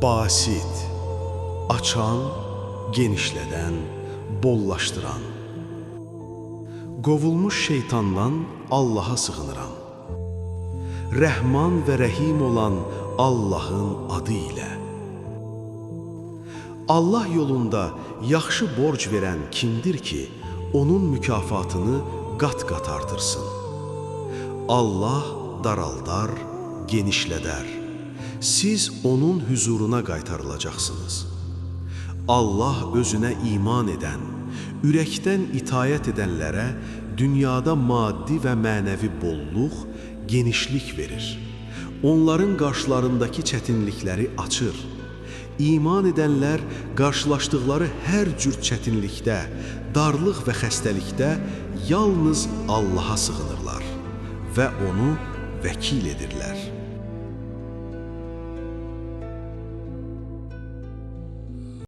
Basit, açan, genişlədən, bollaşdıran. Qovulmuş şeytandan Allaha sığınıram. Rəhman və Rəhim olan Allahın adı ilə. Allah yolunda yaxşı borc verən kimdir ki, onun mükafatını qat-qat artırsın. Allah daraldar, genişlədər. Siz onun hüzuruna qaytarılacaqsınız. Allah özünə iman edən, ürəkdən itayət edənlərə dünyada maddi və mənəvi bolluq, genişlik verir. Onların qarşılarındakı çətinlikləri açır. İman edənlər qarşılaşdıqları hər cür çətinlikdə, darlıq və xəstəlikdə yalnız Allaha sığınırlar və onu vəkil edirlər.